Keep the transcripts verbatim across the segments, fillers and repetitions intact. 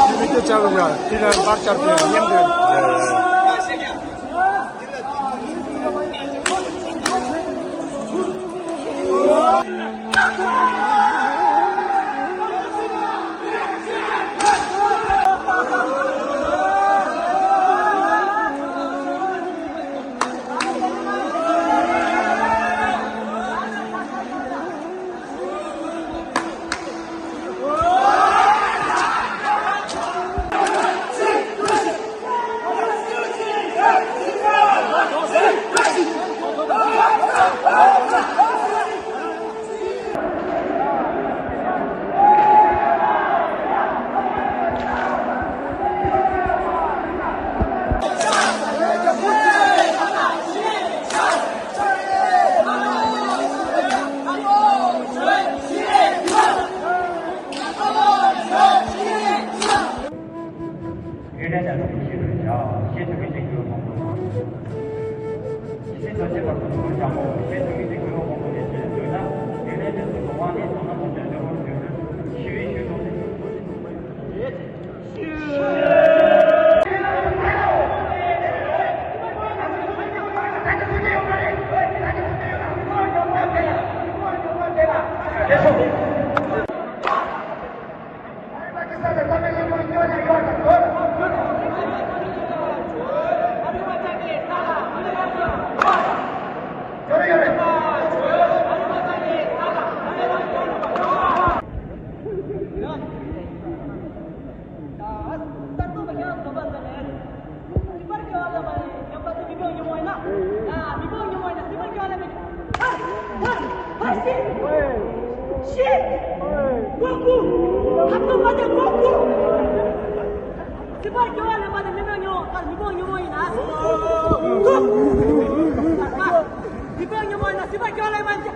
ཁྱེད་ཀྱི་ཅག་ཡ་དེ་ལ་བར་ཆར་དུ་མཉམ་དུ། ཨེ་ཌ་ཅག་ཏུ་ཤེས་པར་བྱ། ཤེས་ཐུབ་མཁན་གྱི་དགེ་བ་སྤོང་དགོས། ཇི་སྲིད་འཚོ་བྱེད་པར་གོམས་པར་བྱའོ། ཤེས་ཐུབ་མཁན་གྱི་དགེ་བ་སྤོང་དགོས་ཏེ། ཇི་སྲིད་འཚོ་ན་དེ་ལས་དེ་ཚོ་དོ་བ་ནི་ཚང་མ་ཐམས་ཅད་འབྱོར་བར་འགྱུར། ཞི་བའི་ཆོས་སྒྲོགས་ཏེ། ཤི། ཤི། ལྐོག་གུ། ཁ་ཐུག་མ་དེ་ལྐོག་གུ། སྲིད་པར་སྐྱོ་བ་ལེན་པ་དེ་མི་མང་ཉོ་བ་མི་མང་ཉོ་མ་ཡིན་ན། ལྐོག་གུ། མི་མང་ཉོ་མ་ཡིན་ན་སྲིད་པར་སྐྱོ་བ་ལེན་པ་དེ།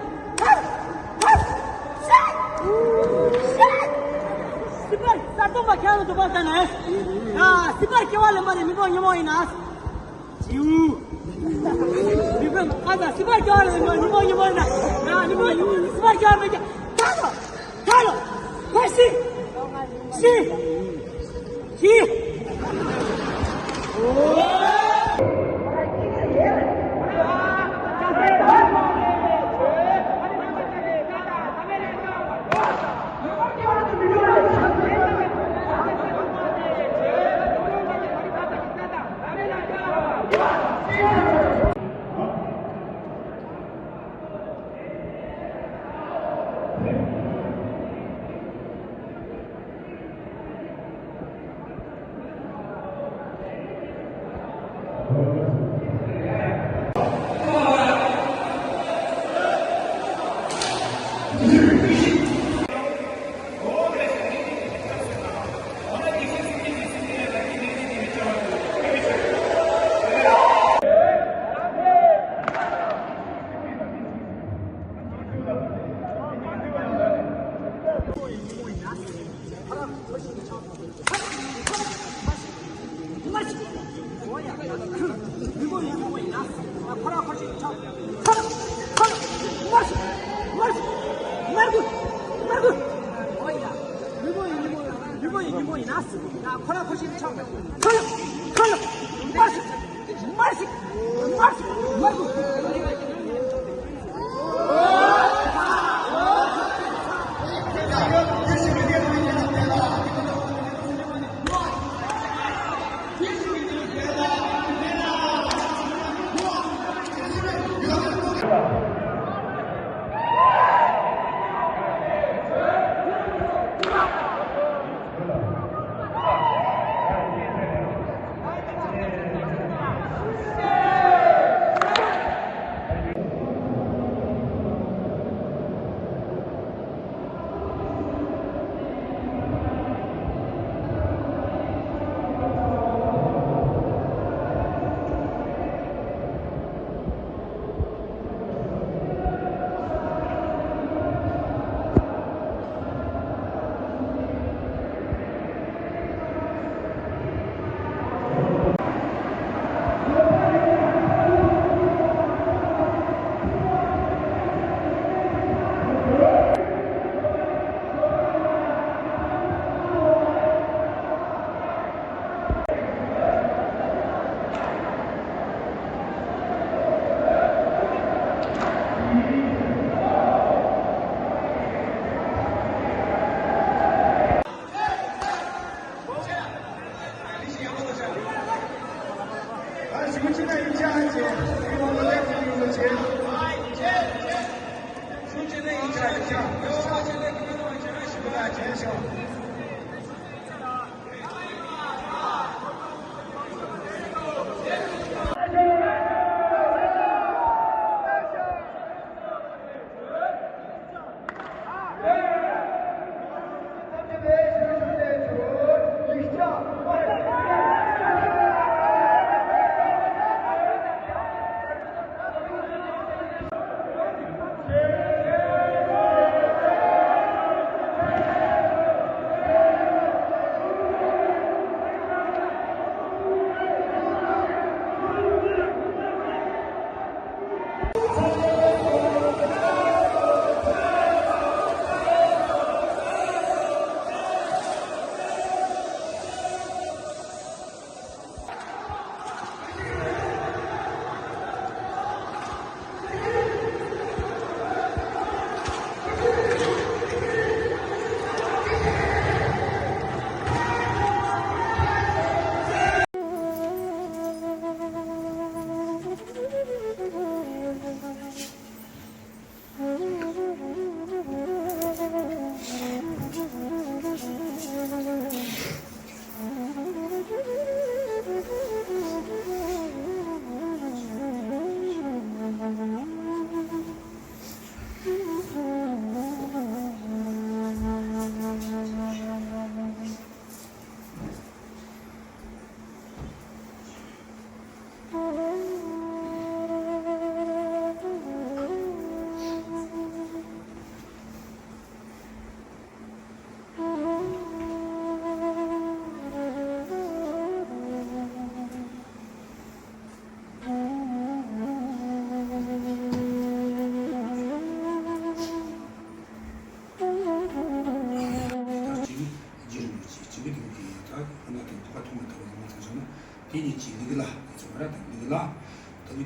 སྲིད་པར་ས་སྟོང་པ་ཁྱེད་རང་འདུག་པ་ལྟ་ན། སྲིད་པར་སྐྱོ་བ་ལེན་པ་དེ་མི་མང་ཉོ་མ་ཡིན་ན། ཇིའུ། མི་མང་ཨ་ཙ་སྲིད་པར་སྐྱོ་བ་ལེན་པ་མི་མང་ཉོ་མ་ཡིན་ན། མི་མང་ཉོ་མ་ཡིན་ན་སྲིད་པར་སྐྱོ་བ་མེད་ཀྱང་ད་ལོ། ད་ལོ། ཕ་སི། སི། སི།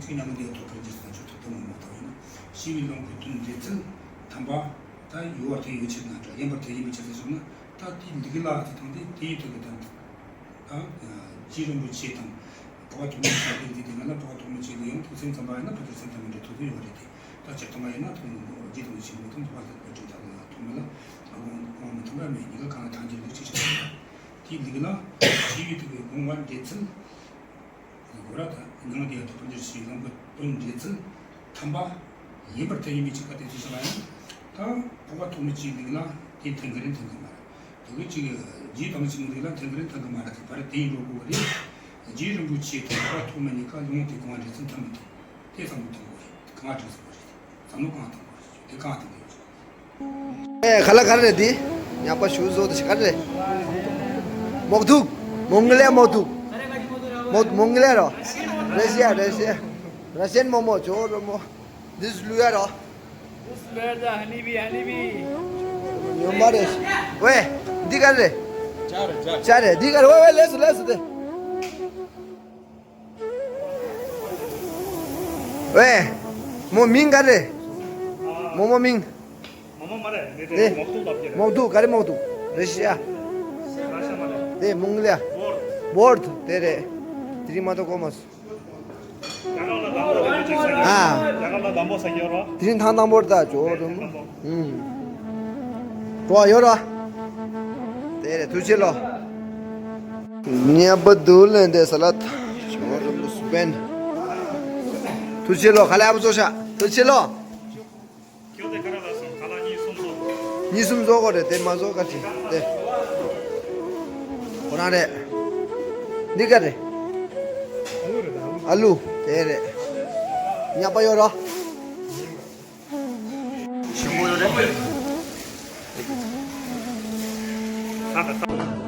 ཁྱེད་རྣམས་འདི་ཐོག་ཐུགས་རྗེ་ཆེ། ཐུགས་དམ་མ་ཐོག་ཡིན་ན། ཞི་བའི་ལམ་ཁུར་དོན་འགྲེལ་ཚུལ་ཐམ་པ། ད་ཡོད་པར་ཐལ། ཡིན་པའི་ཕྱིར་ན་འདྲ། ཡིན་པར་ཐལ། ཡིན་པའི་ཕྱིར་ཟེར་སོང་ན། ད་དེའི་ལུགས་ལ་ཚུལ་དང་དེ་དེའི་ཐོག་གི་དོན་དུ། ད་རྗེ་རིན་པོ་ཆེ་དང་། འཕགས་པ་ཐོགས་མེད་ཆོས་ཀྱི་འདི་དེ་ང་ལ་འཕགས་པ་ཐོགས་མེད་ཆོས་ལ་ཡང་ཐུགས་སེམས་ཙམ་པ་ཡིན་ན་ཕ་ཐུགས་སེམས་ཙམ་པ་འདྲ་ཐུགས་དོན་ཡོད་རེད་དེ། ད་སྤྱིར་བཏང་བ་ཡིན་ན་ཐུགས་རྗེ་རིན་པོ་ཆེ་མོ་དང་འཕགས་པ་ཐོགས་མེད་ཐོགས་མེད་ལ་དབང་མི་མཐུན་པ་མེད། གཉིས་ཀ་གང་ལ་ཐམས་ཅད་ལུགས་གཅིག་ཆགས་པ། དེའི་ལུགས་ལ་ཞི་བའི་ཐུགས་ཀྱི་དགོངས་པ་འགྲེལ་ཚུལ། གོ་ར་ད་ནང་དེ་ཡང་དག་པར་འགྱུར་ཞིང་ལམ་གྱི་དོན་འགྲེལ་ཚུལ་ཐམ་པ། ཡིན་པར་ཐལ། ཡིན་པའི་ཕྱིར་ན་དེ་ཚོ་ཞིག་ལ་ཡང་། ད་འཕགས་པ་ཐོགས་མེད་ཀྱི་ལུགས་ལ་དེ་མཐུན་གྱི་རེད་མཐུན་གྱི་མ་རེད། དེ་གི་ཅིག་རྗེ་དམ་ཆེན་མོ་ལུགས་ལ་མཐུན་གྱི་རེད་མཐུན་གྱི་མ་རེད། དེ་བར་དེ་ཡིན་འགྲོ་དགོས་པ་རེད། རྗེ་རིན་པོ་ཆེ་དང་འཕགས་པ་ཐོགས་མེད་གཉིས་ཀ་ལུང་དེ་གང་འགྲེལ་ཚུལ་མཐུན་མི་མཐུན། དེ་བསམ་བློ་གཏོང་དགོས་རེད། གང་འགྲེལ་ཚུལ་དགོས་རེད། བསམ་བློ་གང་གཏོང་དགོས་རེད། དེ་གང་གཏོང་དགོས་རེད། ཨེ་ཁ་ལག་ག་རེ་རེད་འདི། ཉག་པ་ཞུ་བཟོ་དེ་ག་རེ་རེད། མོག་ཐུག་མོང་གི་ལེ་མོག་ཐུག་མོག་མོང་གི་ལེ་རོ། རེ་ཤི་ཡ་རེ་ཤི་ཡ། ར་ཤན་མོག་མོག་ཇོ་རོ་མོག་འདི་སུ་ལུ་ཡ་རོ། This is where the honeybee, honeybee. ཉོན་པ་རེད། ཝེ། འདི་ག་རེ་རེད། ཇ་རེད་ཇ། ཇ་རེད། འདི་ག་རེ། ཝེ་ཝེ་ལེ་སུ་ལེ་སུ་དེ། ཝེ། མོ་མིང་ག་རེ། མོ་མོ་མིང་། མོ་མོ་མ་རེད། དེ་དེ་དེ་མོག་ཐུག་ལབ་ཀྱི་རེད། མོག་ཐུག་ག་རེ་མོག་ཐུག་རེ་ཤི་ཡ། ར་ཤ་མ་རེད། དེ་མོང་ལ། བོར། བོར་དེ་རེད། དེ་རིང་མ་གཏོགས་གོ་མ་སོང་། རྒྱ་གར་ལ་དང་པོ་རེད་ཅིག་ཟ་གི་ཡོད་རེད། ཨ། རྒྱ་གར་ལ་དང་པོ་ཟ་གི་ཡོད་རེད། དེ་རིང་ཐང་དང་པོ་རེད་ད་ཇོ་རེད་མོ། ཨུམ། གོ་ཡོད་ར། དེ་རེད། ཐུགས་རྗེ་ལོ། ཉེ་པ་དུ་ལེན་དེ་ས་ལ་ད་ཇོ་རེད་མོ་སུ་བན། ཐུགས་རྗེ་ལོ། ཁ་ལ་ཨ་བུ་ཚོ་ཤ། ཐུགས་རྗེ་ལོ། ཁྱོད་དེ་ག་ར་ལ་སོང་། ཁ་ལག་གཉིས་གསུམ་བཟོ། གཉིས་གསུམ་བཟོ་དགོས་རེད། དེ་མ་བཟོ་ག་ཅི་དེ། ཁོ་རང་རེད། འདི་ག་རེད། ཨ་ལུ་དེ་རེད། ཉག་པ་ཡོད་རོ། ཞིམ་པོ་ཡོད་རེད། ད་ད་ད།